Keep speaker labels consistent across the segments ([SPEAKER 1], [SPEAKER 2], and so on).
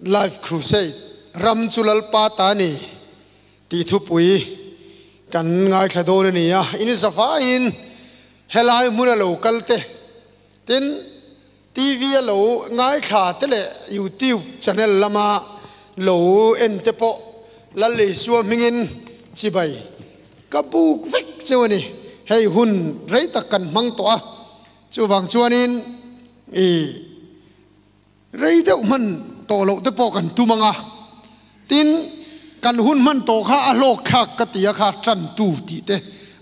[SPEAKER 1] Life Crusade, Ram chu Lalpa ta ni tih thupui kan ngaithla dawn a ni a. In zavaiin helai hmuna lo kal te, tin TV a lo ngaithla te leh YouTube channel lama lo en te pawh Lal Isua hmingin chibai ka buk vek cheu a ni. Hei hun rei tak kan hmang tawh a, chuvang chuanin i. Rei deuh hman tawh loh te pawh kan tum ang a, tin, kan hun hman tawh kha a hlawk thlak ka ti a kha tantu tih te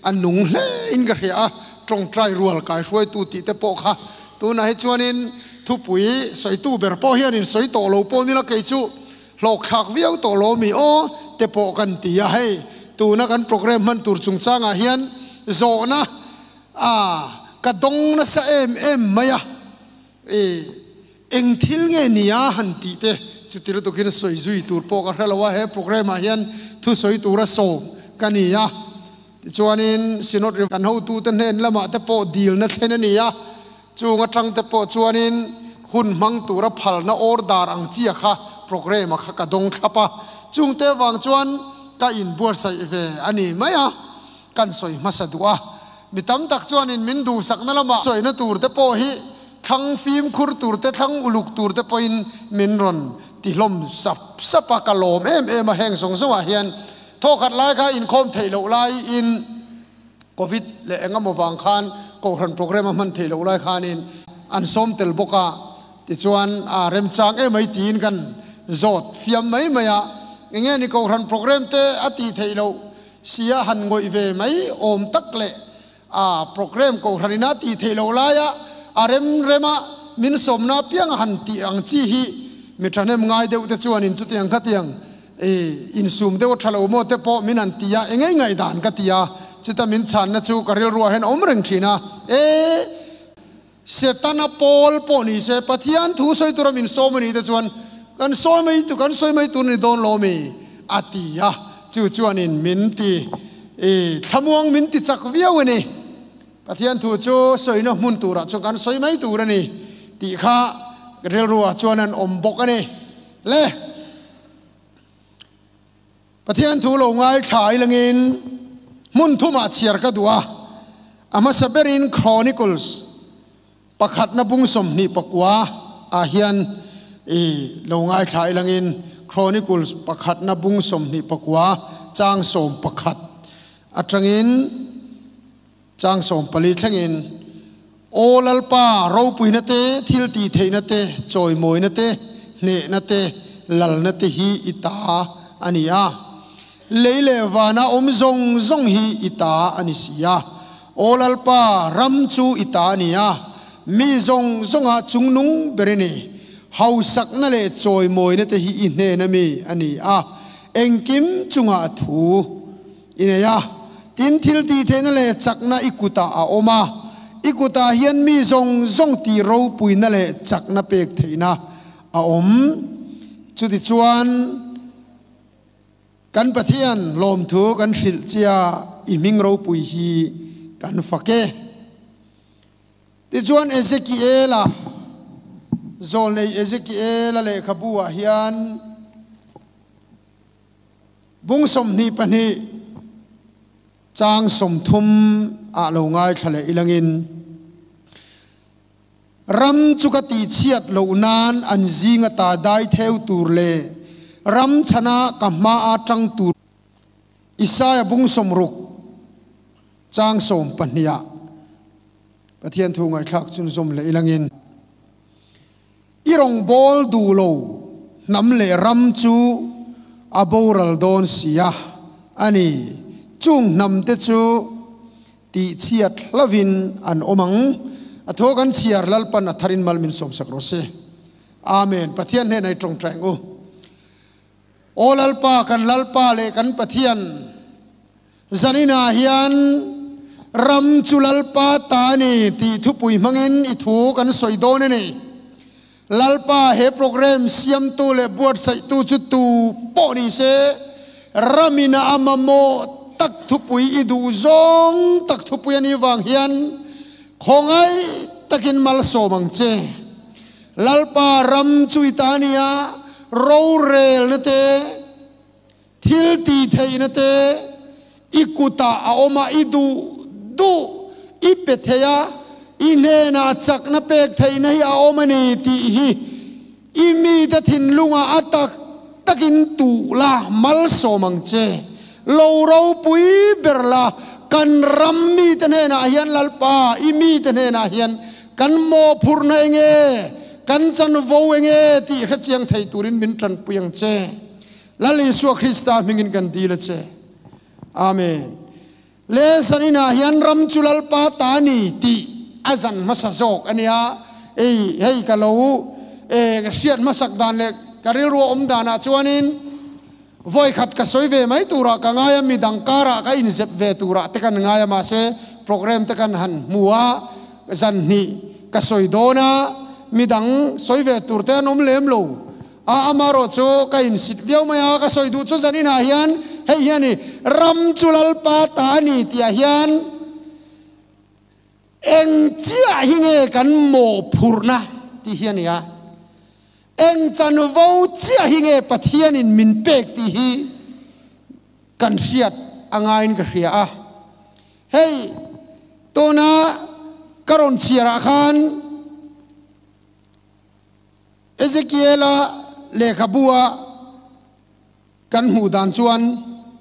[SPEAKER 1] a nung hle in ka hria a, tawngtai rual kai hruaitu tih te pawh kha tunah hi chuanin thupui sawitu ber pawh hianin sawi tawh lo pawh nila kei chu hlawk thlak viau tawh lo mi aw te pawh kan ti a, hei tuna kan program hman tur chungchangah hian zawhna a ka dawng nasa em em mai a. E, eng thil nge nia han tih te chuti lutukin sawi zui tur pawh ka hre lo a, he programme ah hian thusawi tura sawm ka ni a, tichuanin Synod kan hotute hnen lamah te pawh dilna thlen a ni a, chung atang te pawh chuanin hun hmang tura phalna order ang chia kha programme ah kha ka dawng thlap a, chungte avang chuan ka inbuatsaih ve a ni mai a, kan sawi hmasa duh a. Mi tam tak chuanin min duhsakna lama sawina tur te pawh hi thlang fimkhur tur te, thlang uluk tur te pawhin min rawn ti hlawm sap sap a, ka lawm em em a, heng zawng zawngah hian thawkhat lai kha inkhawm theih loh laiin Covid leh eng emaw vang khan Kohhran programme a hman theih loh lai khanin an sawm tel bawk a, tichuan a remchang em mai tiin kan zawt fiam mai mai a, enge ni Kohhran programme te a tih theih loh Sia han ngawih ve mai awm tak leh a programme kohhran ina tih theih loh laia a rem rema min sawmna apianga han tih ang chi hi mi thahnem ngai deuh te chuanin chutiang khatiang i insum deuh a tha lo maw te pawh min han ti a, engei ngaihdan ka ti a, chuta min chhanna chu ka rilruah hian a awm reng thin a, e Setana pawl pawh ni se Pathian thu sawi tura min sawm a nih te chuan kan sawi mai tu kan sawi mai tur a ni dawn lo mi? a ti a, chu chuanin min ti i thlamuang min ti chak viau a ni. Pathian thu chu sawina hmun turah chuan kan sawi mai tur a ni tih kha rilruah chuan an awm bawk a ni. Le! Pathian thu lo ngaithla ilangin hmun thumah chhiar ka duh a, a hmasa berin Chronicles pakhatna bung 29 ah hian i lo ngaithla ilangin Chronicles pakhatna bung 29 chang 11 atangin chang 14 thlengin Aw Lalpa, ropuina te, thil tih theihna te, chawimawina te, hnehna te, lalna te hi i ta a ni a. Lei leh vana awm zawng zawng hi i ta a ni si a. Aw Lalpa, ram chu i ta a ni a, mi zawng zawnga chungnung ber i ni. Hausakna leh chawimawina te hi i hnena mi a ni a, engkim chungah thu I nei a, tin thil tih theihna leh chakna i kutah a awm a, i kutah hian mi zawng zawng tih ropuina leh chakna pek theihna a awm. Chutichuan, kan Pathian lawmthu kan hrilh chia i hming ropui hi kan fak e. Tichuan Ezekiela, zawlnei Ezekiela lehkhabu ah hian, Bung 22 chang 30 ah lo ngaithla leh ilangin, Ram chu ka tihchhiat loh nan an zinga ta dai theu tur leh ram chhana ka hmaa tang tur Isaia bung 60 chang 12 ah Pathian thu ngaihthlak chhunzawm leh ilangin, I rawngbâwl duh lo hnam leh ram chu a boral dâwn si a, a ni. Chûng hnamte chu tihchhiat hlavin an awm ang. A thaw kan chhiar Lalpan a tharin mal min sawmsak rawh se. Amen. Pathian hnênah i tawngtai ang u. Aw Lalpa, kan Lalpa leh kan Pathian, Zaninah hian ram chu Lalpa ta a ni tih thupui hmangin i thu kan sawi dawn a ni. Lalpa he programme siamtu leh buatsaihtu chu tu pawh ni se, ramin a mamawh tak thupui i duh zawng tak thupui a nih vang hian khawngaih takin malsawm ang che. Lalpa ram chu i ta a ni a, Rorelna te, thil tih theihna te i kutah a awm a, i duh duh i pe thei a, i hnenah chakna pek theihna hi a awm a ni tih hi i mite thinlungah a tak takin tuh la, malsawm ang che. Lo ropui ber la, kan ram mite hnenah hian Lalpa, i mite hnenah hian kan mawhphurhna enge, kan chanvo enge tih hrechiang thei turin min tanpui ang che. Lal Isua Krista hmingin kan dil a che. Amen. Le zaninah hian ram chu Lalpa ta a ni tih a zan hmasa zawk a nia. Ei, hei ka lo e hriat hmasak dan leh ka rilru a awm danah chuanin vawi khat ka sawi ve mai turah ka ngai a, midang karah ka inzep ve turah te kan ngai a, mahse program te kan han hmu a, zan hnih ka sawi dawn a, midang sawi ve tur te an awm lem lo. A amarawh chu ka insit viau mai a, ka sawi duh chu zaninah hian hei hian i ram chu Lalpa ta a ni tihah hian eng chiah hi nge kan mawhphurhna tih hi a ni a, eng chanvo chiah hi nge Pathianin min pek tih hi kan hriat a ngaiin ka hria a. Hei tuna ka rawn chhiarah khan Ezekiela lehkhabua kan hmuh dan chuan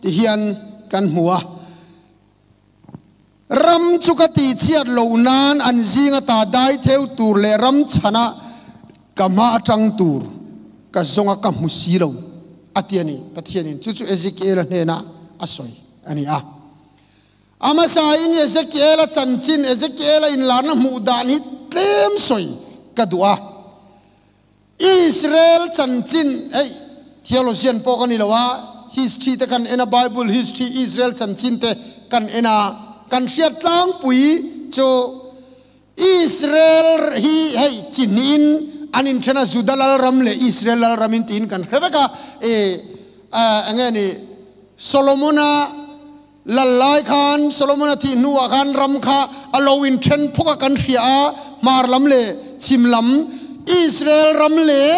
[SPEAKER 1] ti hian kan hmu a, Ram chu ka tihchhiat loh nan an zinga ta dai theu tur leh ram chhana ka hma atang tur ka zawnga ka hmu si lo, a ti a ni. Pathianin chu chu Ezekiela hnenah a sawi a ni a. A hmasain Ezekiela chanchin, Ezekiela inlarna hmuh dan hi tlem sawi ka duh a. Israel chanchin, hei theologian pawh ka ni lo a, history te kan en a, Bible history Israel chanchin te kan en a, kan hriat tlangpui chu Israel hi hei chi hnihin an inthen a, Juda lalram leh Israel lalram in tiin kan hre vek a, e enge ni Solomona Lal lai khan Solomon-a thih hnuah khan ram kha a lo inthen phawk a kan hria a, hmar lam leh chhim lam, Israel ram leh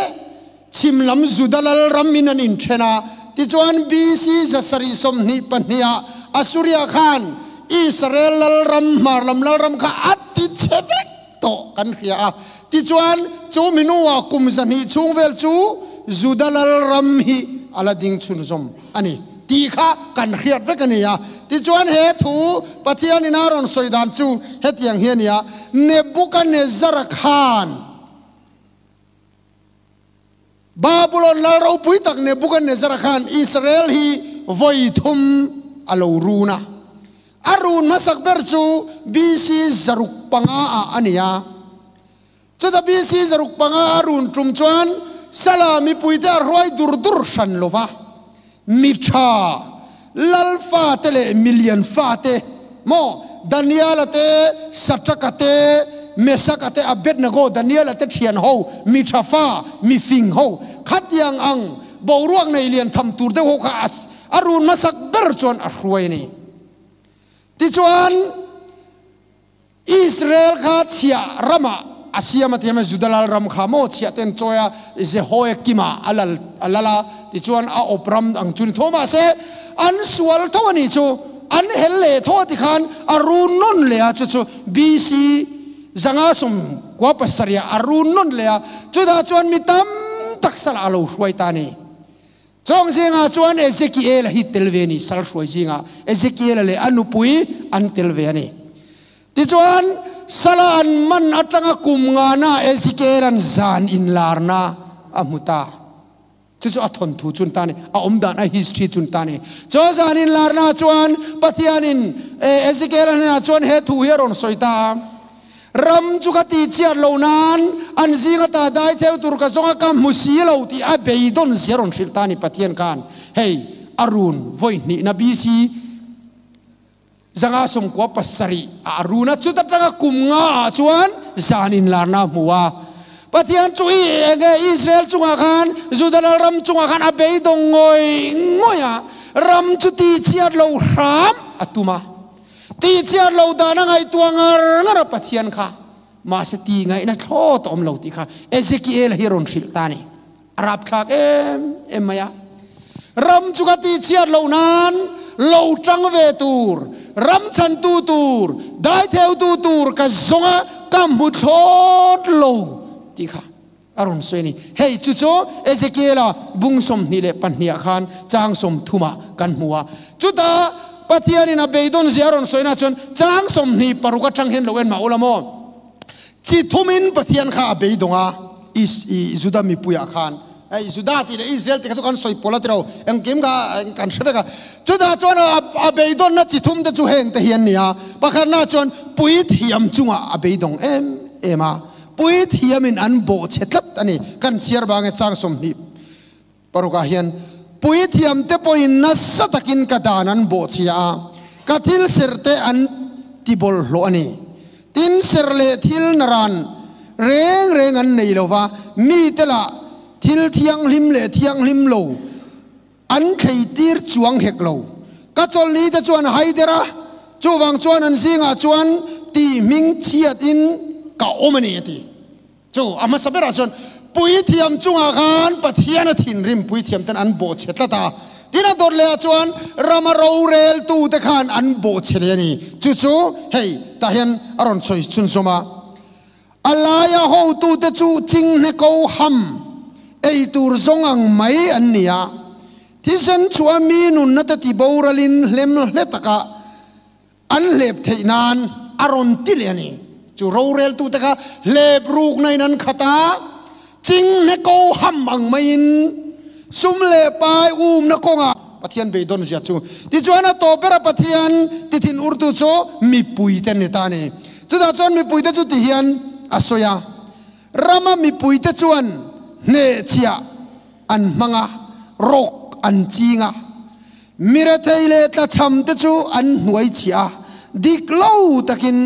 [SPEAKER 1] chhim lam Juda lal ram in an inthen a. Tichuan BC 722 ah Assuria khan Israel lal ram, hmar lam lal ram kha a ti chhe vek tawh kan hria a. Tichuan chu mi hnuah kum 200 chhung vel chu Juda lal ram hi a la ding chhunzawm a ni. Tih kha kan hriat vek a ni a. Tichuan he thu Pathianin a rawn sawi dan chu hetiang hi a ni a, Nebukanezzara khan Babulon lal ropui tak Nebukanezzara khan Israel hi vawi thum a lo run a. A run hmasak ber chu BC 605 ah a ni a. Chuta BC 605 a run tum chuan Sala mipuite a hruai dur dur hran lo va, mi tha, lal fate leh milian fate, maw, Daniela te, Satraka te, Mesaka te, Abednego, Daniela te thian ho, mi tha fa, mi fing ho, khatiang ang boruak nei lian tham tur deuh ho kha a run hmasak ber chuan a hruai a ni. Tichuan. Israel kha chhiah ramah a siam a ti a, Juda lal ram kha maw chhiah ten chawi a, Jehoiakim-a a lal a lal a, tichuan a awp ram ang chu ni tho mahse an sual tho a nih chu, an hel leh tho a ti khan a run nawn leh a, chu chu BC 597 ah a run nawn leh a, chutah chuan mi tam tak salah a lo hruai ta a ni. Chawng zingah chuan Ezekiel-a hi tel ve a ni, sal hruai zingah Ezekiel-a leh a nupui an tel ve a ni. Tichuan, sala an man atanga kum ngana Ezekiel-a'n zan inlarna a hmu ta. Chu chu a thawnthu chun ta a ni, a awm dan, a history chun ta a ni. Chu zan inlarna chuan Pathianin Ezekiel-a hnenah chuan he thu hi a rawn sawi ta a. Ram chu ka tih chiat lo nan an zing ata dai theu tur ka zawng a ka hmu si lo tih a beidawn zia rawn hrilh ta a ni Pathian khan hei a run vawi hnihna BC 597 ah a run a chuta tanga kum nga ah chuan zan inlarna a hmu a Pathian chu i enge Israel chungah khan Juda lal ram chungah khan a beidawng ngawih ngawih a ram chu tih chiat lo hram a tum a. Tih chiat lo dan a ngaihtuah ngar ngar a Pathian kha mahse tih ngaihna thlawt a awm lo tih kha Ezekiel hi a rawn hrilh ta a ni. A rapthlak em em mai a. Ram chu ka tihchhiat loh nan lo tang ve tur, ram chhantu tur, daitheutu tur ka zawng a, ka hmu thlawt lo tih kha a rawn sawi a ni. Hei chu chu Ezekiela bung 22 ah khan chang 30 ah kan hmu a. Chutah Pathianin a beidawn zia a rawn sawina chuan chang 26 atang hian lo en mah ula maw? Chi thumin Pathian kha a beidawng a, Is i Juda mipuiah khan. Hei Juda tih leh Israel tih kha chu kan sawi pawlh a tiro, engkim kha kan hre vek a. Chutah chuan a beidawnna chi thum te chu heng te hi an ni a. Pakhatna chuan puithiam chungah a beidawng em em a, puithiamin an bawhchhe tlat a ni. Kan chhiar vang e chang 26 ah hian, Puithiam te pawhin nasa takin ka dan an bawhchhia a, ka thil serh te an ti bawlhhlawh a ni. Tin, serh leh thil naran reng reng an nei lo va, mite lah thil thianghlim leh thianghlim lo an thleitir chuang hek lo. Ka chawlhni te chuan haider a, chuvang chuan an zingah chuan tih hming chhiatin ka awm a ni, a ti. Chu a hmasa berah chuan puithiam chungah khan Pathian a thinrim puithiam ten an bawhchhe tlat a, tin a dawt lehah chuan rama roreltute khan an bawhchhe leh a ni. Chu chu hei tah hian a rawn sawi chhunzawm a, A laia hotute chu chinghne ko ham ei tur zawng ang mai an ni a, thisen chhuah mi nunna te ti boralin hlem hle takah An hlep theih nan a rawn ti leh a ni. Chu roreltute kha hlep rukna in an khat a, chinghne ko ham ang maiin sum leh pai umna kawngah Pathian beidawn zia chu. Tichuan a tawp bera Pathian tithin urtu chu mipuite an ni ta a ni. Chutah chuan mipuite chu tihian a sawi a, Rama mipuite chuan hnehchhiah an hmang a, rawk an ching a. Mi rethei leh tlachham te chu an hnuai chhiah a, dik lo takin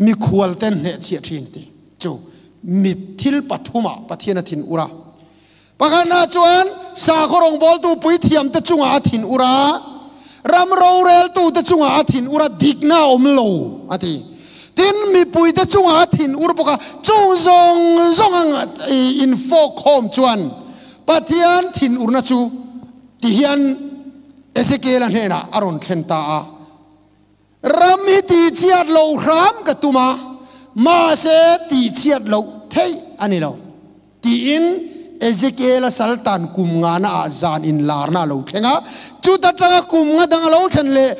[SPEAKER 1] mikhual te an hnehchhiah thin ti chu mi thil pathumah Pathian a thin ur a. Pakhatna chuan sakhaw rawngbawltu puithiam te chungah a thin ur a, ram roreltu te chungah a thin ur a, dikna a awm lo a ti. Tin, mipui te chungah a thin ur bawk a, chung zawng zawng ang infawk khawm chuan Pathian thin urna chu ti hian Ezekiel-a hnenah a rawn thlen ta a. Ram hi tihchhiat loh hram ka tum a, mahse tihchhiat loh theih a ni lo, tiin Ezekiel-a saltan kum ngana ah zan inlarna a lo thleng a. Chuta tanga kum nga dang a lo thlen leh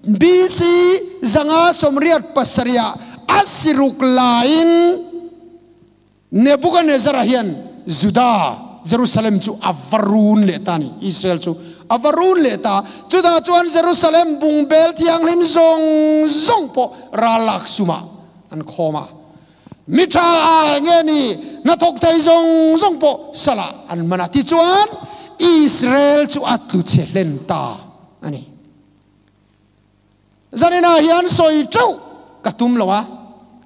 [SPEAKER 1] BC 587 ah a siruk laiin Nebuchadnezzar-a hian Juda, Jerusalem chu a va run leh ta a ni. Israel chu a va run leh ta. Chutah chuan Jerusalem bungbel thianghlim zawng zawng pawh ral lak sumah an khawm a. Mi tha a nge ni hnathawk thei zawng zawng pawh salah an man a. Tichuan Israel chu a tlu chhe hlen ta a ni. Zaninah hian sawi teuh ka tum lo a,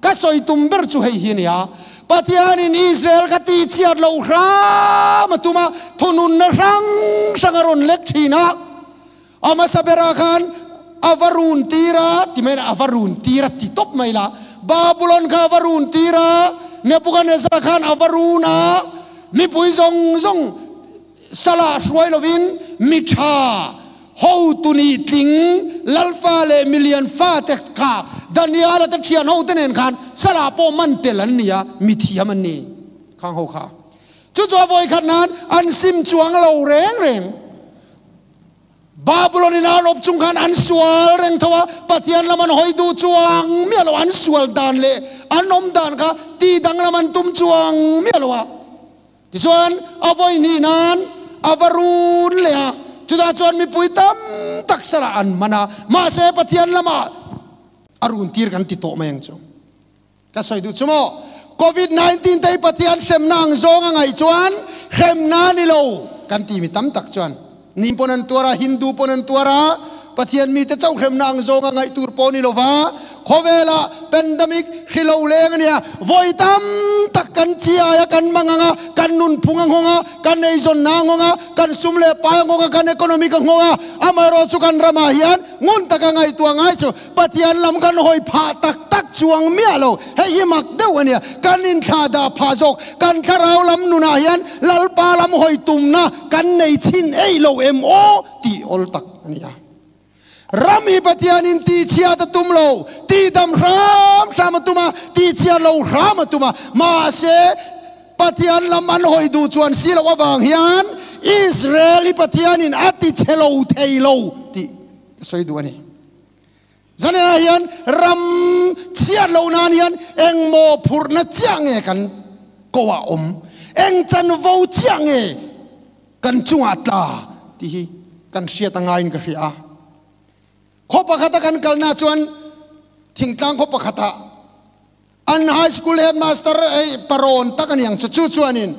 [SPEAKER 1] ka sawi tum ber chu hei hi a ni a, Pathianin Israel ka tihchhiat loh hram a tum a, thununna hrang hrang a rawn lek thin a, a hmasa berah khan a va run tir a, ti mai la, a va run tir a ti tawp mai la, Babulon kha a va run tir a, Nebuchadnezzar khan a va run a, mipui zawng zawng, Salah hruai lovin mi tha, hotu nih tling, lalfa leh milian fate kha Daniela te thian ho te nen khan Salah pawh man tel an ni a, mi thiam an ni khang ho kha. Chu chu a vawi khat nan an sim chuang lo reng reng. Babylon in a rawp chung khan an sual reng tho a, Pathian lam an hawi duh chuang miah lo, an sual dan leh an awm dan kha tih danglam an tum chuang miah lo a. Tichuan, a vawi hnih nan a va run leh a, chutah chuan mipui tam tak sarah an man a, mahse Pathian lamah a run tir kan ti tawh mai ang chu. Ka sawi duh chu maw, Covid 19 te hi Pathian hremna ang zawng a ngaih chuan hremna ni lo kan ti mi tam tak chuan ni pawn an tuar a, Hindu pawn an tuar a, Pathian mite chauh hremna ang zawng a ngaih tur pawh ni lova, Khawvela pandemic hri lo leng a nia. Vawi tam tak kan chiai a, kan mang ang a, kan nunphung a nghawng a, kan eizawnna a nghawng a, kan sum leh pai a nghawng a, kan economic a nghawng a. Amaherawh chu kan ramah hian ngun taka ngaihtuah ngai chu Pathian lam kan hawi phah tak tak chuang miah lo. Hei hi mak deuh a nia. Kan inthlah dah phah zawk. Kan thlarau lam nunah hian Lalpa lam hawi tumna kan nei chhin ei lo em aw tih awl tak a nia. Ram hi Pathianin tihchhiat a tum lo, tihdam hram hram a tum a, tihchhiat lo hram a tum a. Mahse, Pathian lam an hawi duh chuan si loh avang hian Israel hi Pathianin a tichhe lo thei lo tih ka sawi duh a ni. Zanah hian ram chhiat loh nan hian engmaw phurhna chiah nge kan koah awm, eng chanvo chiah nge kan chungah tla tih hi kan hriat a ngaiin ka hria a. Khaw pakhata kan kalna chuan thingtlang khaw pakhatah an high school headmaster hei parawn tak a ni ang chu, chu chuanin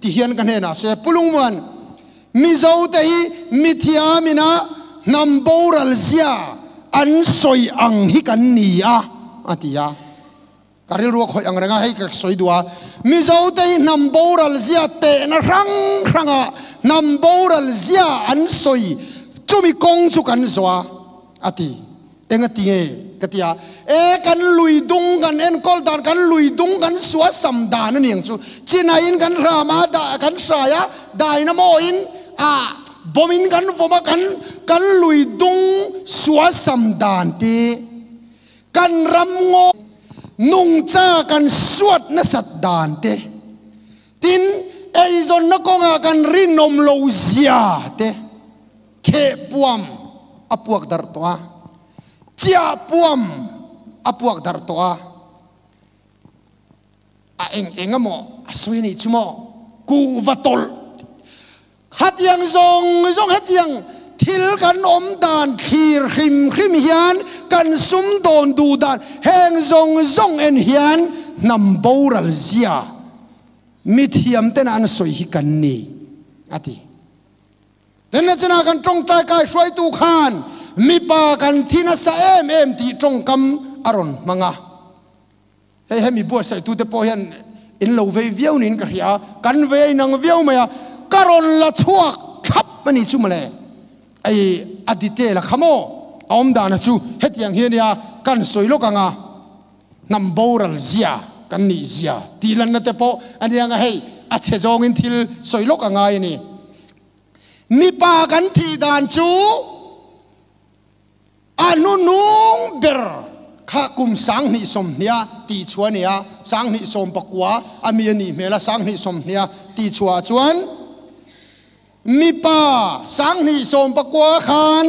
[SPEAKER 1] ti hian ka hnenah se Pulungmuan Mizo te hi mithiamina hnam boral zia an sawi ang hi kan ni a, a ti a. Ka rilru a khawih ang reng a, hei ka sawi duh a, Mizo te hi hnam boral zia tehna hrang hrangah hnam boral zia an sawi chumi kawng chu kan zawh a, a ti. Enga ti nge? Ka ti a, E, kan lui dung kan enkawl dan, kan lui dung kan suah sam dan a ni ang chu. Chinaiin kan hram a, dah kan hrai a, daina mawiin ah bawmin kan vawm a, kan kan lui dung suah sam dan te. Kan ram ngaw nungcha kan suat nasat dan te, tin eizawnna kawngah kan rinawm lo zia te kheh puam a puak darh tawh a, chiah puam a puak darh tawh a, a eng eng emaw a sawi a nih chu maw, kuhva tawlh Khatiang zawng zawng hetiang thil kan awm dan thlir hrim hrim hian kan sum dawn duh dan heng zawng zawng en hian hnam boral zia mithiam tena an sawi hi kan ni a ti. Tena china kan tawngtai kai hruaitu khan mipa kan thi nasa em em tih tawngkam a rawn hmang a. Hei hemi buatsaih tute pawh hian in lo vei viau niin ka hria a, kan vei a inang viau mai a, ka rawn la chhuak thlap a ni chu mawle. Ei a detail a kha maw? A awm dana chu hetiang hi a nia, kan sawi lawk ang a, hnam boral zia kan nih zia tih lanna te pawh a nia ang a, hei a chhe zawngin thil sawi lawk a ngai a ni. Mipa kan thih dan chu. A hnunung ber kha kum 2020 tih chhuah a ni a, 2019 a mi a nih hmel a, 2020 tih chhuah ah chuan mipa 2019 khan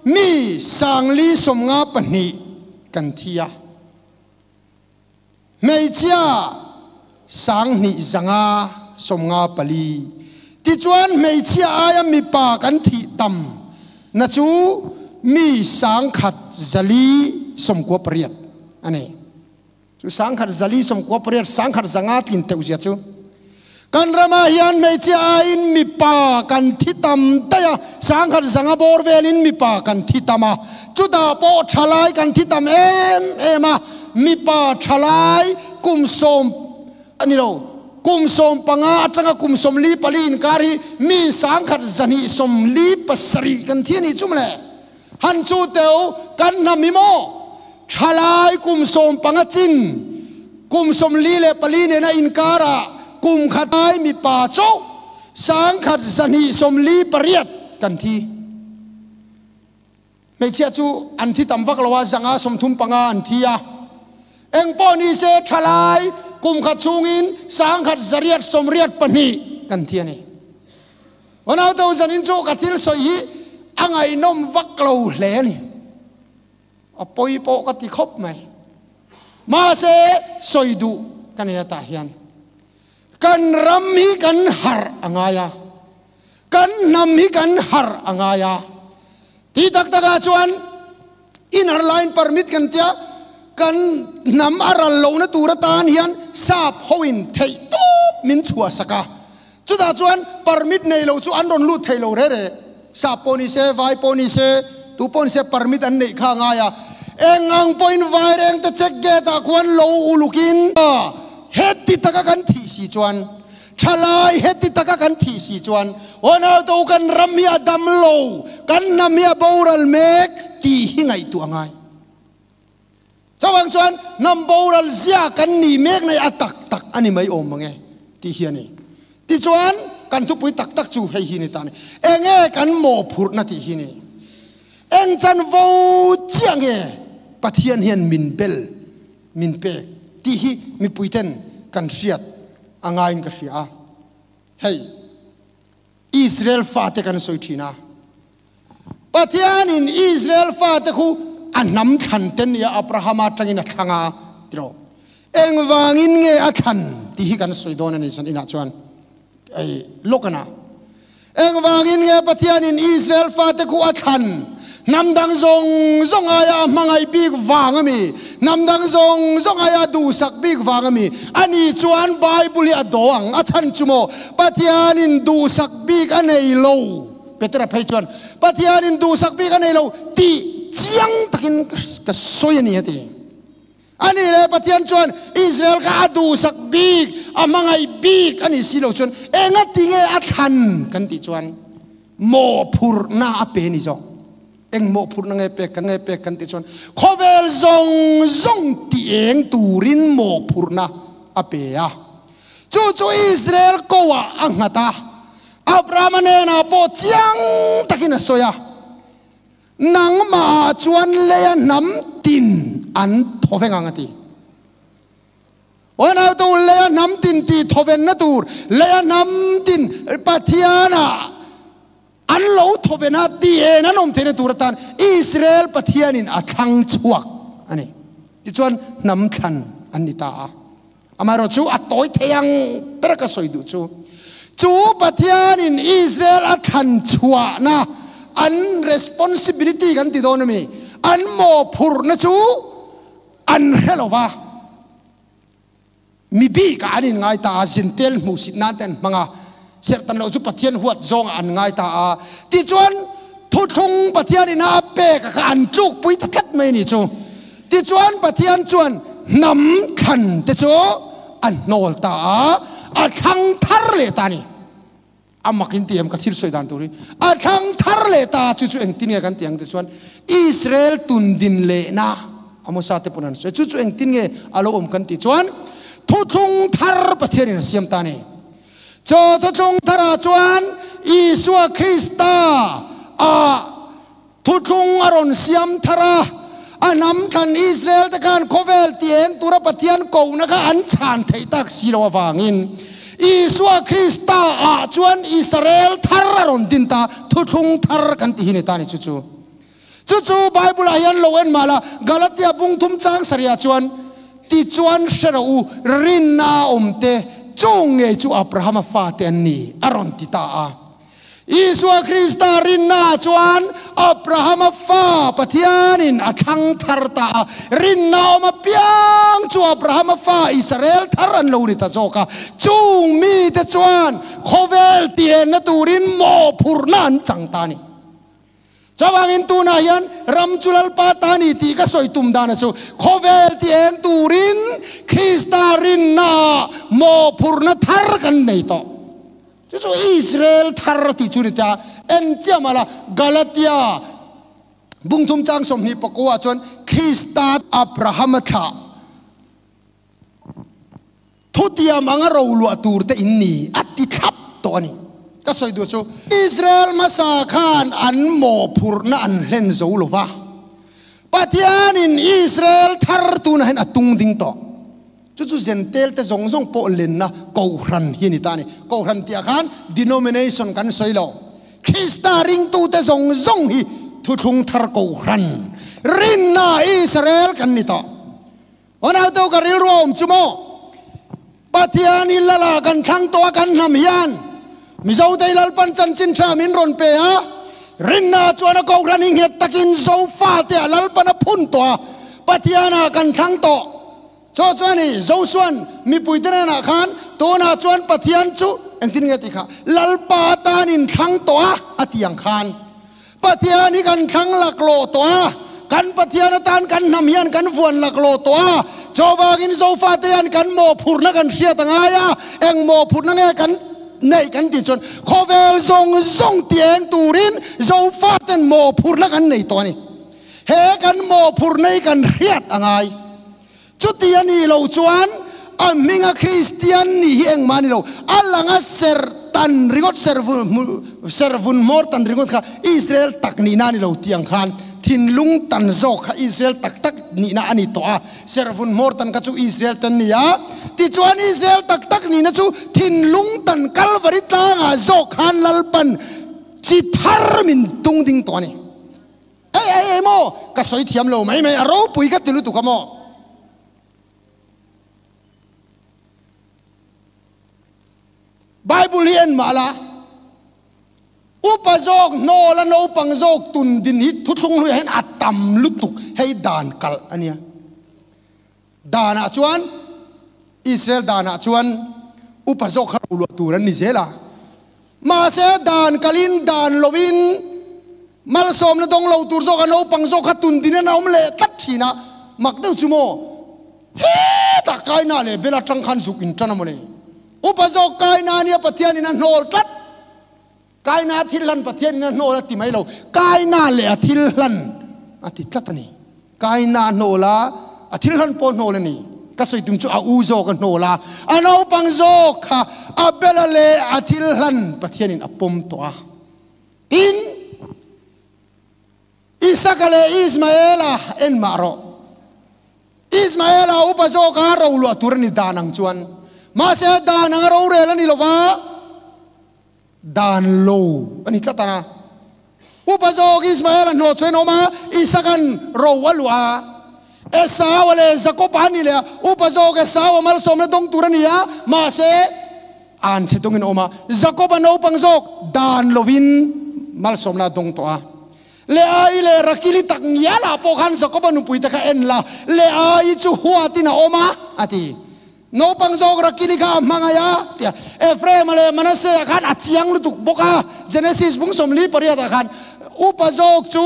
[SPEAKER 1] mi 452 kan thi a, hmeichhia 2554. Tichuan hmeichhia aia mipa kan thih tam na chu mi 1498 a ni. Chu 1498, 1500 tlin teuh zia chu. Kan ramah hian hmeichhia aiin mipa kan thi tam daih a, 1500 bawr velin mipa kan thi tam a, chutah pawh thalai kan thi tam em em a, mipa thalai kum sawm a ni lo, kum 15 atanga kum 44 inkar hi mi 1247 kan thi a nih chu mawle. Han chu teu kan hnam hi maw thalai kum 15 chin kum 44 nena inkarah kum khat ai mipa chauh 1248 kan thi. Hmeichhia chu an thi tam vak lo a, 135 an thi a. Engpawh ni se thalai kum khat chhungin 1882 kan thi a ni. Ronaldo zanin chu ka thil sawi hi a ngaihnawm vak lo hle a ni. A pawi pawh ka ti khawp mai. Mahse sawi duh ka nei atah hian kan ram hi kan harh a ngai a, kan hnam hi kan harh a ngai a. Ti tak takah chuan inner line permit kan tia kan hnam a ral lohna tur atan hian sap hoin theih tawp min chhuah sak a, chutah chuan permit nei lo chu an rawn lut thei lo re re, sap pawh ni se, vai pawh ni se, tu pawh ni se permit an neih kha a ngai a. Eng ang pawhin Vairengte check gate ah khuan lo ulukin heti taka kan thih si chuan, thalai heti taka kan thih si chuan Honaldo kan ram hi a dam lo, kan hnam hi a boral mek tih hi ngaihtuah a ngai. Chuvang chuan hnam boral zia kan nih mek na hi a tak tak a ni mai awm mang e tih hi a ni. Tichuan kan thupui tak tak chu hei hi ni ta a ni. Enge kan mawhphurhna tih hi ni. Eng chanvo chiah nge Pathian hian min bel, min pek tih hi mipuiten kan hriat a ngaiin ka hria a. Hei Israel fate kan sawi thin a. Pathianin Israel fate khu a hnam thlan te nia Abrahama atangin a thlang a tiraw. Engvangin nge a thlan tih hi kan sawi dawn a ni zan inah chuan ei lawk a na. Engvangin nge Pathianin Israel fate khu a thlan? Hnam dang zawng zawng aia a hmangaih bik vang a mi? Hnam dang zawng zawng aia a duhsak bik vang a mi? Ani chuan Bible hi a daw ang a chhan chu maw? Pathianin duhsak bik a nei lo. Petera phei chuan, Pathianin duhsak bik a nei lo tih chiang takin ka sawi a ni a ti. A nih leh Pathian chuan Israel kha a duhsak bik, a hmangaih bik a nih si lo chuan engati nge a thlan kan tih chuan mawhphurhna a pe a ni zawk. Eng mawhphurhna nge pek kan nge pek kan tih chuan khawvel zawng zawng ti eng turin mawhphurhna a pe a. Chu chu Israel koah a nghat a, Abrahama hnenah pawh chiang takin a sawi a, Nangmahah chuan leia hnam tin an thaw veng ang a ti. Uanautu leia hnam tin tih thawvenna tur, leia hnam tin Pathianah an lo thawven a, ti en an awm theihna tur atan Israel Pathianin a thlang chhuak a ni. Tichuan hnam thlan an ni ta a. Amaherawh chu a tawi thei ang ber ka sawi duh chu, chu Pathianin Israel a thlan chhuahna an responsibility kan ti dawn a mi, an mawhphurhna chu an hre lo va, mi bikah an inngai ta a, zintel hmuhsit nan te an hmang a, serhtan loh chu Pathian huat zawngah an ngai ta a, tichuan thuthlung Pathianin a pek a kha an tlukpui ta tlat mai a ni chu. Tichuan Pathian chuan hnam thlan te chu a hnawl ta a, a thlang thar leh ta a ni. A mak in ti em ka thil sawi dan tur hi. A thlang thar leh ta chu chu engtin nge kan ti ang ti chuan Israel tun din lehna Amosa te pawn an sawi. Chu chu engtin nge a lo awm kan tih chuan thuthlung thar Pathian in a siam ta a ni. Chaw thuthlung tharah chuan Isua Krista a Thuthlung a rawn siam thar a, a hnam thlan Israel te khan khawvel ti eng tura Pathian kohna kha an chhan theih tak si lo avangin Isua Krista ah chuan Israel thar a rawn din ta, thuthlung thar kan ti hi ni ta ni chu chu. Chu chu Bible ah hian lo en mah la, Galatia bung thum chang sarih ah chuan, Tichuan hre rawh u, rinna a awm te, chung ngei chu Abrahama fate an ni, a rawn ti ta a. Isua Krista rinnaah chuan Abrahama fa Pathianin a thlang thar ta a, rinna awm apiang chu Abrahama fa Israel thar an lo ni ta zawk a. Chung mite chuan khawvel tienna turin mawhphurhna an chang ta a ni. Chuvangin tunah hian ram chu Lalpa ta ni tih ka sawi tum dana chu khawvel tieng turin Krista rinnaah mawhphurhna thar kan nei tawh. Chu chu Israel thar tih chu ni ta. En chiah mah la, Galatia bungthum chang 29 ah chuan Krista Abrahama thlah thutiam anga roluah tur te in ni a ti thlap tawh a ni. Ka sawi duh chu Israel hmasa khan an mawhphurhna an hlen zo lo va, Pathianin Israel thar tunah hian a tung ding tawh. Chu chu Zentel te zawng zawng pawh lenna Kohhran hi a ni ta a ni. Kohhran tihah khan denomination kan sawi lo. Krista ringtute zawng zawng hi thuthlung thar Kohhran, rinna Israel kan ni tawh. Unautu ka rilru a awm chu maw? Pathian i lala kan thlang tawh a kan hnam hian Mizote i Lalpan chanchin tha min rawn pe a, rinna chuan a Kohhran hi nghet takin Zofate a Lalpan a phun tawh a, Pathianah kan thlang tawh. Chaw chuan i Josua'n mipuite hnenah khan, Tunah chuan Pathian chu engtin nge tih kha Lalpa atan in thlang tawh a, a ti ang khan. Pathian hi kan thlang laklawh tawh a, Kan Pathian atan kan hnam hian kan vuan laklawh tawh a, chuvangin Zofate hian kan mawhphurhna kan hriat a ngai a, eng mawhphurhna nge kan neih kan tih chuan khawvel zawng zawng ti eng turin Zofaten mawhphurhna kan nei tawh a ni. He kan mawhphurhna hi kan hriat a ngai. Chuti a nih loh chuan a hminga Kristian nih hi engmah a ni lo. A langa ser tan ringawt, ser vun hmawr tan ringawt kha Israel tak nihna a ni lo tih ang khan thinlung tan zawk kha Israel tak tak nihna a ni tawh a. Ser vun hmawr tan kha chu Israel tan ni a. Tichuan Israel tak tak nihna chu thinlung tan Kalvari tlangah zawk khan Lalpan chi thar min tung ding tawh a ni. Ei ei ei maw? Ka sawi thiam lo mai mai, a ropui ka ti lutuk a maw? Bible hi en mah la, upa zawk hnawl a naupang zawk tun din hi thuthlung hluiah hian a tam lutuk, hei dan kalh a nia. Danah chuan, Israel danah chuan upa zawk kha roluah tur an ni zel a. Mahse, dan kalin dan lovin malsawmna dawng lo tur zawk a naupang zawk kha tun din an awm leh tlat thin a. Mak deuh chu maw? Hetah Kaina leh Bela tang khan zuk in tan a mawle. Upa zawk Kaina nia Pathianin a hnawl tlat. Kaina a thil hlan Pathianin a hnawl a ti mai lo, Kaina leh a thil hlan a ti tlat a ni. Kaina a hnawl a, a thil hlan pawh a hnawl a ni. Ka sawi tum chu a u zawk a hnawl a, a naupang zawk kha Abela leh a thil hlan Pathianin a pawm tawh a. Tin, Isaka leh Ismaela en mah rawh. Ismaela upa zawka roluah tur a ni dan ang chuan. Mahse dan anga rorel a ni lova. Dan lo a ni tlat a. Upa zawk Ismael a hnawh chuan a awm a, Isaka'n ro a luah a. Esau-a leh Jakob-a an ni leh a, upa zawk Esau-a malsawmna dawng tur a ni a, mahse an chhe dawngin a awm a. Jakob-a naupang zawk dan lovin malsawmna a dawng tawh a. Leai leh Rakili tak ngialah pawh khan Jakob-a nupuite kha en la, Leai chu huatin a awm a, a ti. Naupang zawk Rakili kha a hmangaih a, tia Ephraim-a leh Manasseh-a khan a chiang lutuk bawk a. Genesis bung 48 ah khan upa zawk chu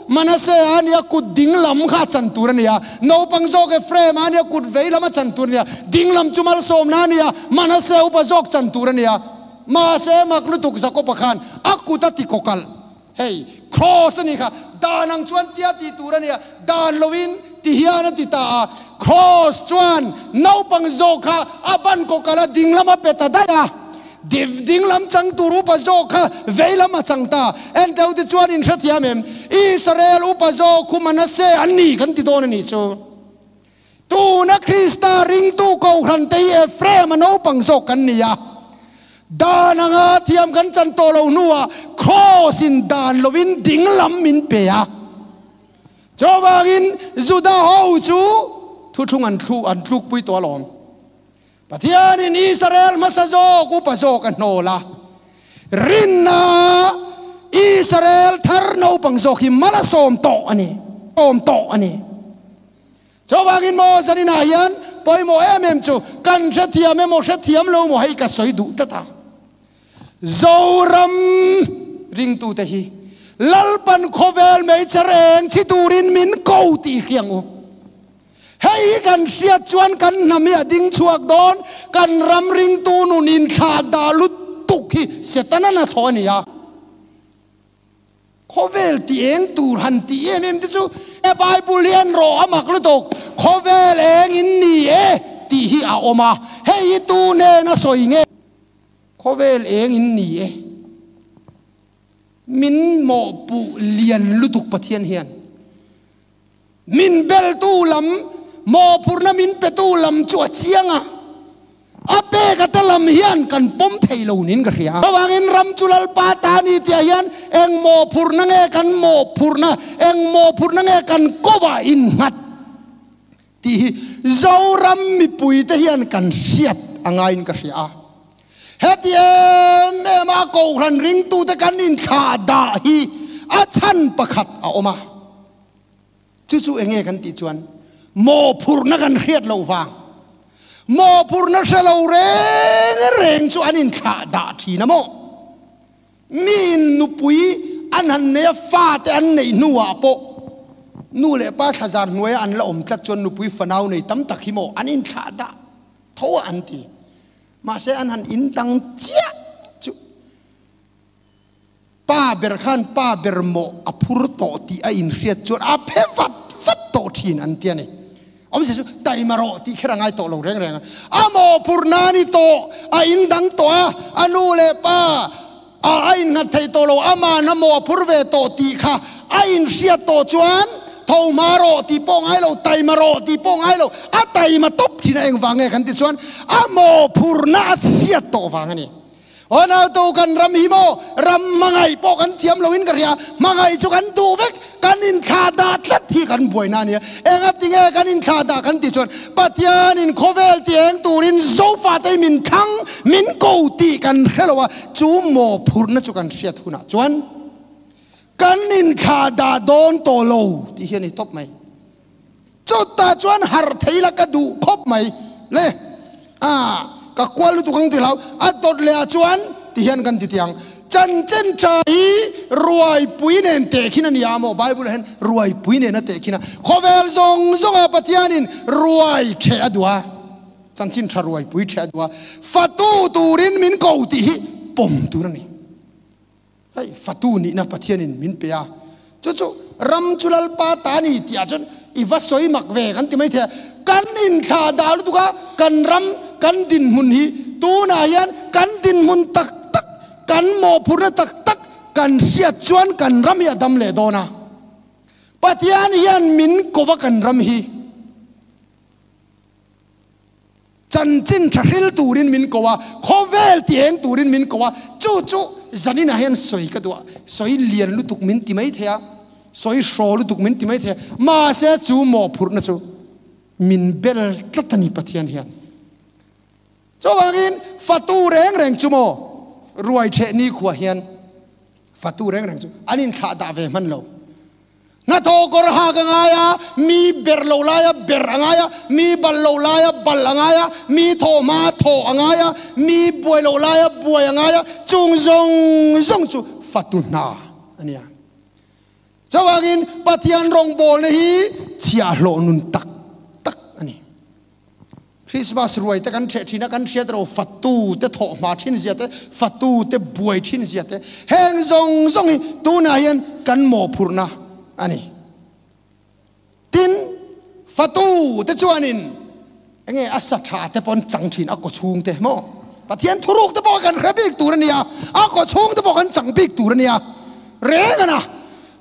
[SPEAKER 1] Manasseh-a a nia, kut ding lam kha a chan tur a ni a. Naupang zawk Ephraim-a a nia, kut vei lam a chan tur a ni a. Ding lam chu malsawmna a ni a, Manasseh upa zawk chan tur a ni a. Mahse mak lutuk Jakob-a khan a kut a ti kawkalh. Hei, Kraws a nih kha, dan ang chuan tia tih tur a nia, dan loin ti hian a ti ta a. Kraws chuan naupang zawk kha a ban kawkalh a ding lam a pe ta daih a, div ding lam chang tur upa zawk kha vei lam a chang ta. Enteu te chuan in hrethiam em? Israel upa zawk khu Manasseh an ni kan ti dawn a nih chu. Tuna Krista ringtu Kohhran te hi Ephraim a naupang zawk kan ni a. Dan anga thiam kan chan tawh lo hnuah Kraws in dan lovin ding lam min pe a. Chuvangin Juda ho chu thuthlung an thlu an tlukpui tawh alawm. Pathianin Israel hmasa zawk upa zawk a hnawl a. Rinna Israel thar naupang zawk hi mal a sawm tawh a ni. Sawm tawh a ni. Chuvangin maw zaninah hian pawimawh em em chu kan hrethiam emaw hrethiam lo maw hei ka sawi duh tlat a. Zoram ringtute hi Lalpan khawvel hmeichhe reng chhi turin min ko tih hria ang u. Hei hi kan hriat chuan kan hnam hi a ding chhuak dawn, kan ram ringtu nun inthlah dah lutuk hi Setana hnathawh a ni a. Khawvel ti eng tur han tih em em te chu e Bible hi en rawh a mak lutuk, khawvel eng in ni e tih hi a awm a, hei hi tu nen a sawi nge? Khawvel eng in ni e, min mawhpuh lian lutuk Pathian hian Min beltu lam, mawhphurhna min petu lam chu a chiang a, a pek ate lam hian kan pawm thei lo niin ka hria. Chuvangin ram chu Lalpa ta ni tihah hian eng mawhphurhna nge kan mawhphurhna, eng mawhphurhna nge kan kovah innghat tih hi Zoram mipuite hian kan hriat a ngaiin ka hria a. Heti em em a Kohhran ringtute kan inthlah dah hi a chhan pakhat a awm a. Chu chu enge kan tih chuan mawhphurhna kan hriat loh vang. Mawhphurhna hre lo reng reng chu an inthlah dah thin a maw? Miin nupui an han nei a, fate an neih hnuah pawh. Nu leh pa thlazar hnuaia an la awm tlat chuan nupui fanau nei tam tak hi maw an inthlah dah tho a an ti. Mahse an han indang chiah chu pa ber khan pa ber mawh a phur tawh tih a inhriat chuan a phe vat vat tawh thin an ti a ni. Awmzia chu taima rawh tih kher a ngai tawh lo reng reng a. A mawhphur na ni tawh, a indang tawh a, a nu leh pa a a innghat thei tawh lo, ama'n a mawh a phur ve tawh tih kha a inhriat tawh chuan tho hma rawh tih pawh ngai lo, taima rawh tih pawh ngai lo, a taima tawp thin a engvang nge kan ti chuan a mawhphurna a hriat tawh vang a ni. Aw nautu kan ram hi maw ram hmangaih pawh kan thiam loin ka hria, hmangaih chu kan duh vek, kan inthlah dah tlat hi kan buaina a nia. Enga tinge kan inthlah dah kan tih chuan Pathianin khawvel ti eng turin Zofate hi min thlang, min ko tih kan hre lo a, chu mawhphurhna chu kan hriat hunah chuan kan inthlah dah dawn tawh lo tih hi a ni tawp mai. Chutah chuan harh thei la ka duh khawp mai le. A, ka kual lutuk ang ti hlau. A dawt leh ah chuan ti hian kan ti tiang. Chanchin tha hi ruaipui nen tehkhin a ni a maw? Bible ah hian ruaipui nen a tehkhin a. Khawvel zawng zawng ah Pathianin ruai theh a duh a. Chanchin tha ruaipui theh a duh a. Fatu turin min ko tih hi pawm tur a ni. Hei fatu nihna Pathianin min pe a, chu chu ram chu Lalpa ta ni tih ah chuan i va sawi mak ve kan ti maithei a, kan inthlah dah lutuk a, kan ram kan dinhmun hi tunah hian kan dinhmun tak tak, kan mawhphurhna tak tak kan hriat chuan kan ram hi a dam leh dawn a, Pathian hian min ko va kan ram hi. Chanchin tha hril turin min ko a, khawvel ti eng turin min ko a, chu chu zaninah hian sawi ka duh a, sawi lian lutuk min ti mai thei a, sawi hraw lutuk min ti mai thei a, mahse chu mawhphurhna chu min bel tlat a ni Pathian hian. Chuvangin fatu reng reng chu maw ruai theh nikhua hian fatu reng reng chu an inthlah dah ve hman lo. Hnathawh kawr hak a ngai a, mi ber lo laia ber a ngai a, mi bal lo laia bal a ngai a, mi thawh hma thawh a ngai a, mi buai lo laia buai a ngai a, chung zawng zawng chu fatu hna a nia. Chuvangin Pathian rawngbawlna hi chhiahhlawh nun tak tak a ni. Christmas ruai te kan hreh thin a, kan hriat ro fatu te thawh hma thin zia te, fatu te buai thin zia te, heng zawng zawng hi tunah hian kan mawhphurhna a ni. Tin, fatu te chuanin enge a sa tha te pawh an chang thin a kaw chhung te maw? Pathian thuruk te pawh kan hre bik tur a nia, a kaw chhung te pawh kan chang bik tur a nia. Reng a na,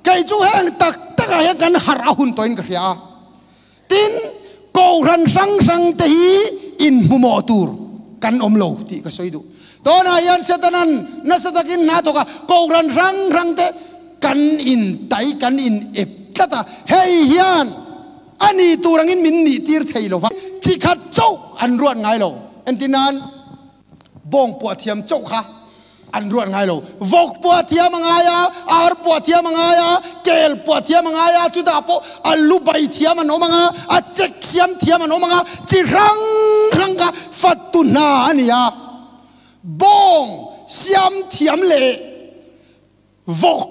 [SPEAKER 1] kei chu heng tak takah hian kan harh a hun tawhin ka hria a. Tin, Kohhran hrang hrang te hi inhmumawh tur kan awm lo tih ka sawi duh. Tunah hian Setanan nasa takin hna thawk a, Kohhran hrang hrang te kan intai, kan inep tlat a, hei hian a ni tur angin min nih tir thei lo va, chi khat chauh an ruat ngai lo. Entirnan. Bawng puah thiam chauh kha an ruat ngai lo. Vawk puah thiam a ngai a, ar puah thiam a ngai a, kel puah thiam a ngai a, chutah pawh a lu bai thiam an awm ang a, a chek siam thiam an awm ang a, chi hrang hrang kha fatu hna a ni a. Bawng siam thiam leh vawk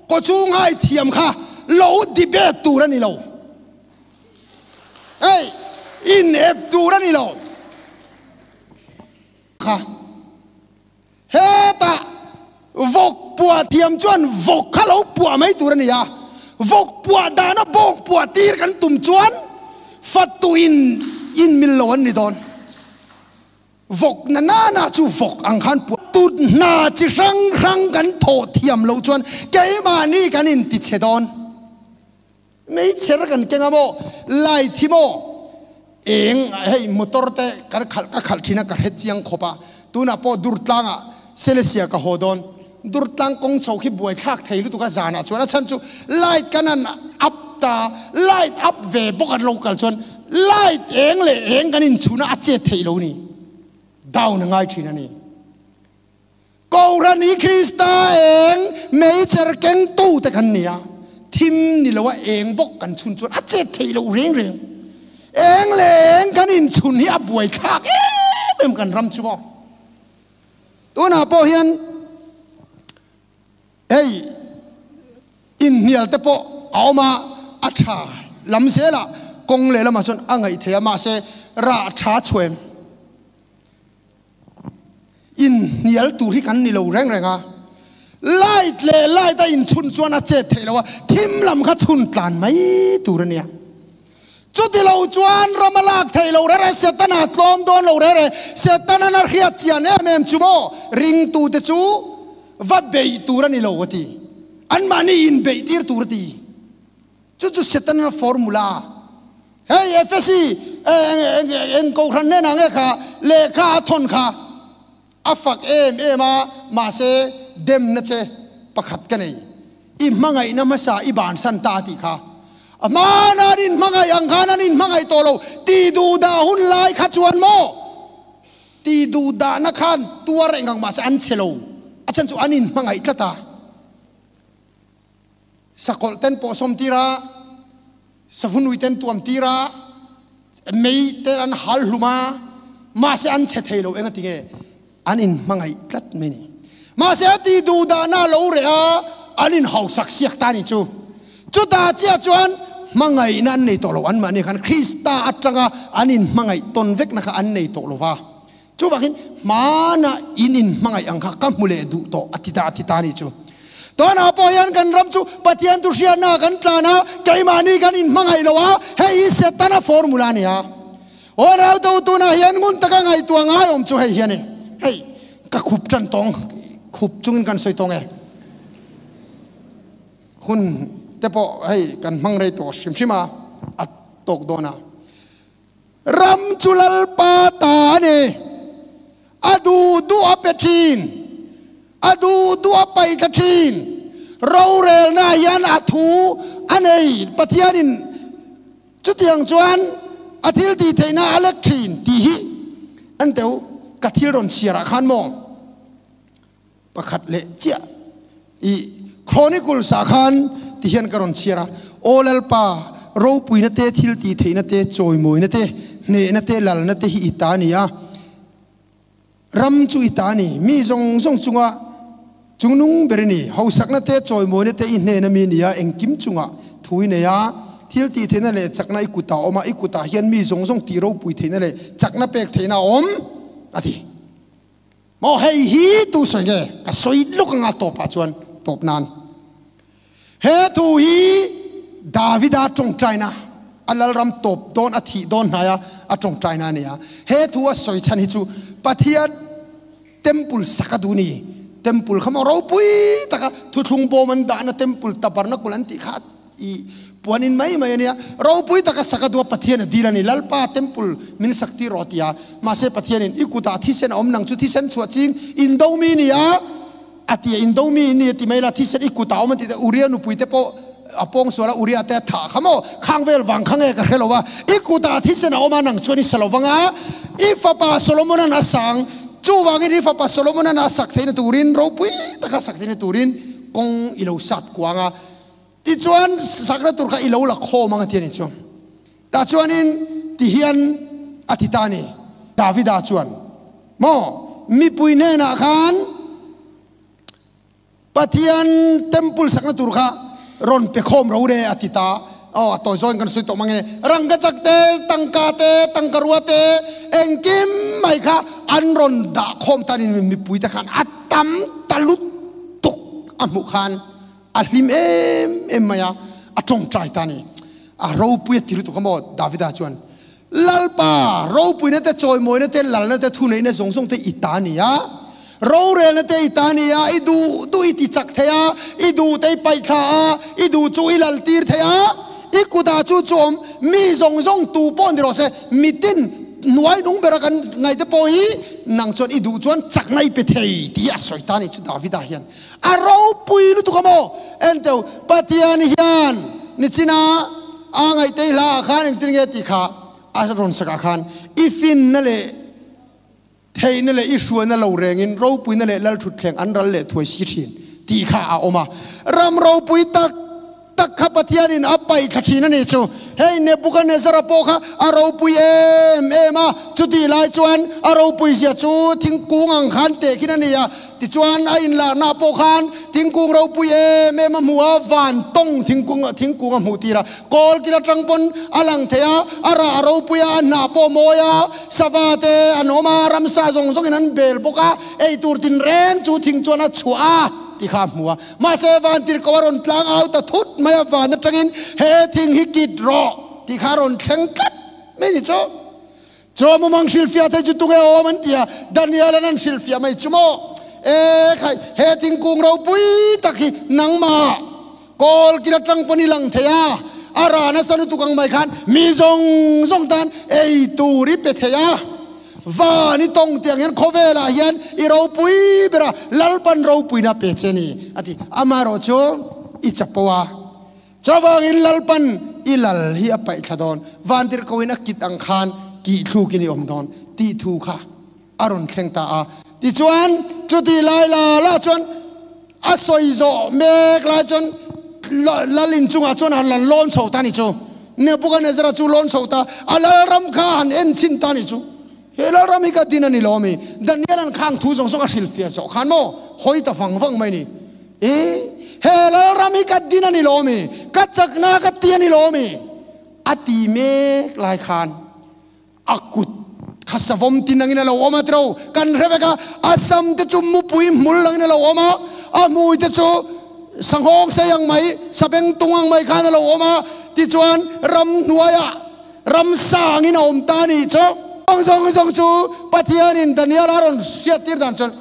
[SPEAKER 1] kaw chu ngai thiam kha lo debate tur a ni lo. Hei, inep tur a ni lo. Kha hetah vawk puah thiam chuan vawk kha lo puah mai tur a ni a, vawk puah dana bawng puah tir kan tum chuan fatuin inmil lo an ni dawn. Vawk na nana chu vawk ang khan puah tut hna chi hrang hrang kan thawh thiam loh chuan keimahni kan intichhe dawn. Meichher kan keng a maw? Light hi maw? Eng hei motor te kan khalh ka khalh thin a ka hre chiang khawp a, tunah pawh Durtlangah Selesia ka haw dawn. Durtlang kawng chho khi buai thlak thei lutuk a zanah chuan a chhan chu light kan han up ta, light up ve bawk an lo kal chuan light eng leh eng kan inchhun a a chet theih lo ni. Down a ngai thin a ni. Kohhran hi Krista eng meicher kengtu te kan ni a, thim ni loa eng bawk kan chhun chuan a chet theih loh reng reng. Eng leh eng kan inchhun hi a buaithlak em em kan ram chu maw. Tunah pawh hian hei inhnial te pawh a awm a, a. tha lam zela kong le lama chuan a ngaih theih a, mahse rah tha chhuem in hnial tur hi kan ni lo reng reng a, light leh light a inchhun chuan a chet theih lo a, thim lam kha chhun tlan mai tur a nia. Chuti lo chuan ram a lak theih lo rere, Setana tlawm dawn lo rere, Setanan a hriat chian em em chu maw, ringtute chu va beih tur a ni lo a ti. Anmahni inbeih tir tur a ti. Chu chu Setana formula. Hei Efesi eng kohhran hnenah nge kha lehkha a thawn kha a fak em em a, mahse demna che pakhat ka nei. I hmangaihna hmasa i bansan ta tih kha. A hmana an inhmangaih ang khan an inhmangaih tawh lo. Tih duh dah hun lai kha chuan maw? Tih duh dahna khan tuar eng ang mahse an che lo. A chhan chu an inhmangaih tlat a. Sakawlh ten pawh sawm tir a, savunui ten tuam tir a, mei ten an hal hlum a, mahse an che thei lo eng a ti nge? An inhmangaih tlat mai ni. Mahse a tih duh dahna a lo reh a, an inhausak siak ta a ni chu. Chutah chiah chuan hmangaihna an nei tawh lo, anmahni khan Krista atanga an inhmangaih tawn vekna kha an nei tawh lo va. Chuvangin hmana in inhmangaih ang kha ka hmu leh duh tawh a ti ta a ti ta a ni chu. Tunah pawh hian kan ram chu Pathian thu hriatnaah kan tlan a, keimahni kan inhmangaih lo a, hei hi Setana formula a ni a. Aw rauto tunah hian ngun taka ngaihtuah ngai awm chu hei hi a ni. Hei ka khup tan tawng, khup chungin kan sawi tawng e. Hun te pawh hei kan hmang rei tawh hrim hrim a, a tawk dawn a. Ram chu Lalpa ta a ni. A duh duh a pe thin. A duh duh a paih thla thin. Rorelna hian a thu a nei. Pathianin chutiang chuan a thil tih theihna a lek thin tih hi en teu ka thil rawn chhiarah khan maw pakhat leh chiah i Chronicles ah khan ti hian ka rawn chhiar a, Aw Lalpa, ropuina te, thil tih theihna te, chawimawina te, hnehna te, lalna te hi i ta a ni a. Ram chu i ta a ni, mi zawng zawng chunga chungnung ber i ni. Hausakna te, chawimawina te i hnena mi nia, engkim chungah thu i nei a. Thil tih theihna leh chakna i kutah a awm a, i kutah hian mi zawng zawng tih ropui theihna leh chakna pek theihna a awm, a ti. Maw hei hi tu sawi nge? Ka sawi lawk anga tawpah chuan tawp nan. He thu hi Davida tawngtaina, a lalram tawp dawn, a thih dawn hnaia a tawngtaina a ni a. He thu a sawi chhan hi chu Pathian temple sak a duh ni. Temple kha maw ropui taka thuthlung bawm an dahna temple tabernacle an tih kha i puanin mai mai a nia. Ropui taka sak a duh a, Pathian a dil a ni. Lalpa temple min sak tir rawh a ti a. Mahse Pathianin i kutah thisen a awm nang chu thisen chhuah ching indo mi ni a. A ti a, indo mi in ni a ti mai la, thisen i kut ah awm a ti te, Uria nupui te pawh a pawng sual a, Uria te a thah kha maw, khang vel vang kha nge ka hre lo a, i kut ah thisen a awm a, nang chuan i sa lo vang a, i fapa Solomonan a sang, chuvangin i fapa Solomonan a sak theihna turin, ropui taka sak theihna turin kawng i lo sat kuang a, tichuan sakna tur kha i lo la khawm ang a ti a ni chu. Tah chuanin ti hian a ti ta a ni, Davida chuan, Maw, mipui hnenah khan Pathian temple sakna tur kha rawn pe khawm ro re, a ti ta. Aw, a tawi zawin kan sawi tawh mang e. Rangkachak te, tangka te, tangkarua te, engkim mai kha an rawn dah khawm ta a ni. Mipui te khan a tam ta lutuk a hmuh khan a hlim em em mai a, a tawngtai ta a ni. A ropui a ti lutuk a maw? Davida chuan, Lalpa, ropuina te, chawimawina te, lalna te, thuneihna zawng zawng te i ta a ni a. Rorelna te i ta a ni a, i duh duh i ti chak thei a, i duh te i paih thla a, i duh chu i lal tir thei a, i kutah chu chu awm mi zawng zawng tu pawh ni rawh se, mitin hnuai nung bera kan ngaihte pawh hi nang chuan i duh chuan chakna i pe thei tih a sawi ta a ni chu Davida hian. A ropui lutuk a maw? Enteu, Pathian hian nichina a ngaihtei hla ah khan engtin nge tih kha a rawn sak ah khan i finna leh theihna leh i hruaina lo rengin ropuina leh lalthutthleng an ral leh thuai si thin tih kha a awm a. Ram ropui tak tak kha Pathianin a paih thla thin a ni chu. Hei Nebuchadnezzar-a pawh kha a ropui em em a, chutih lai chuan a ropui zia chu thingkung ang khan tehkhin a ni a. Tichuan a inlarna pawh khan Thingkung ropui em em a hmu a, van tawng thingkung thingkung a hmuh tir a. Kawl kil atang pawn a lang thei a, a rah ropui a, a hnah pawh a mawi a, sava te an awm a, ramsa zawng zawngin an bel bawk a, eitur tinreng chu thing chuan a chhuah a ti kha a hmu a. Mahse vantirhkoh a rawn tlang au ta thut mai a, van atangin he thing hi kit rawh tih kha a rawn thleng tlat mai ni chu. Chaw mumang hrilhfiah thei chu tunge awm an ti a, Daniel-a'n an hrilhfiah mai chu maw? E khai, he thingkung ropui tak hi nangmah kawl kil atang pawn i lang thei a, a rah nasa lutuk ang mai khan mi zawng zawng tan ei tur i pe thei a, van i tawng tiang hian khawvelah hian i ropui ber a, Lalpan ropuina pe che ni a ti. Amaherawh chu i chapo a. Chuvangin Lalpan i lal hi a paih thla dawn, vantirhkohin a kit ang khan kih thlukin i awm dawn tih thu kha a rawn thleng ta a. Tichuan, chuti lai la la chuan a sawi zawh mek lai chuan lal inchungah chuan han lan lawn chho ta ni chu. Nebuchadnezzar-a chu lawn chho ta, a lalram kha han en chhin ta ni chu. He lalram hi ka din a ni lo ami? Daniel-a'n khang thu zawng zawng a hrilhfiah zawh khan maw hawi ta vang vang mai ni. I, he lalram hi ka din a ni lo ami? Ka chakna ka ti a ni lo ami? A ti mek lai khan a kut kha savawm tin angin a lo awm a tiro. Kan hre vek a, a sam te chu mupui hmul angin a lo awm a, a hmui te chu sanghawng sei ang mai, sabeng tung ang mai khan a lo awm a. Tichuan ramhnuaiah Ramsa angin a awm ta a nih chu. Zawng zawng chu Pathianin Daniel a rawn hriattir dan chuan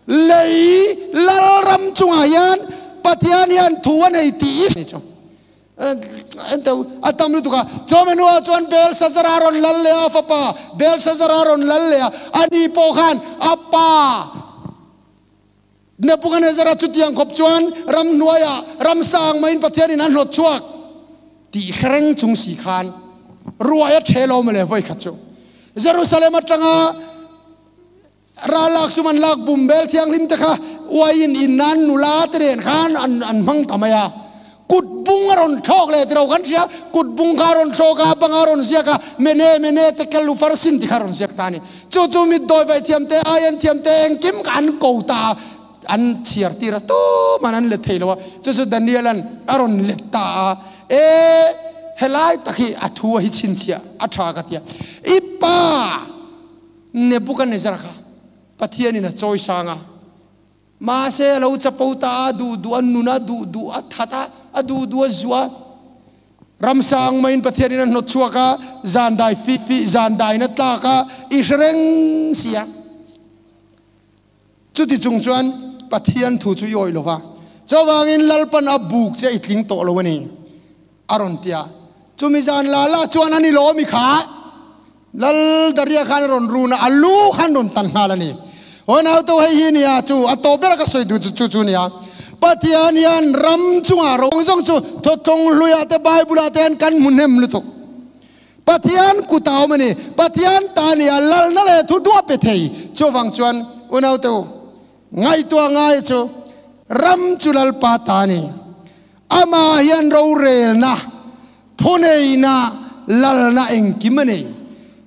[SPEAKER 1] lei lalram chungah hian Pathian hian thu a nei tih i chu enteu a tam lutuk a. Chawhmeh hnuah chuan Belshazzar a rawn lal leh a, a fapa Belshazzar a rawn lal leh a, ani pawh khan a pa Nebuchadnezzar-a chutiang khawp chuan ramhnuaiah ramsa ang maiin Pathianin a hnawt chhuak tih hreng chung si khan ruai a ṭhe lo mawle vawi khat chu. Jerusalem aṭanga ral lak sum an lak bum bel thianghlim te kha uaiin in nan nula te nen khan an hmang ta mai a. Kut bung a rawn thlawk leh tiro kan hria, kut bung kha a rawn thlawk a, bang a rawn ziak a, mene mene te kel ufar sin ti kha a rawn ziak ta a ni. Chu chu mit dawi vaih thiam te, aien thiam te engkim kha an ko ta a, an chhiar tir a, tuman an let thei lo a, chu chu Daniel-a'n a rawn let ta a, e helai tak hi a thu a hi chhinchhiah a tha ka ti a, i pa Nebuchadnezzar kha Pathianin a chawi sang a, Mahse, a lo chapo ta a, duh duh a nun a, duh duh a that a, a duh duh a zuah a. Ramsa ang maiin Pathianin a hnawt chhuak a, zan dai fi fi, zan daiin a tlak a, i hre reng si a. Chuti chung chuan Pathian thu chu i awih lo va, chuvangin Lalpan a buk che i tling tawh lo a ni, a rawn ti a. Chumi zan la la chuan a ni lo mi kha. Lal Daria khan a rawn run a, a lu khan rawn tan nghal a ni. Aw nauto hei hi nia chu a tawp ber a ka sawi duh chu chu chu nia. Pathian hian ram chungah rawng zawng chu thawthlawng hluiah te Bible ah te hian kan hmu hnem lutuk. Pathian kut a awm a ni. Pathian ta nia lalna leh thu duah pe thei. Chuvang chuan unaute u ngaihtuah ngai chu ram chu Lalpa ta a ni. Amah hian rorelna, thuneihna, lalna engkim a nei.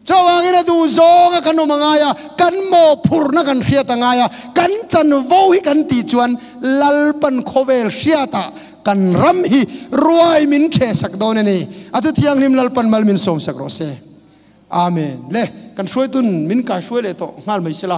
[SPEAKER 1] Chuvangin a duh zawnga kan awm a ngai a, kan mawhphurhna kan hriat a ngai a, kan chanvo hi kan tih chuan Lalpan khawvel hriatah kan ram hi ruai min ṭhehsak dawn a ni. A thu thianghlim Lalpan mal min sawmsak rawh se. Amen. Le, kan hruaitun min kai hruai leh tawh nghal mai sela.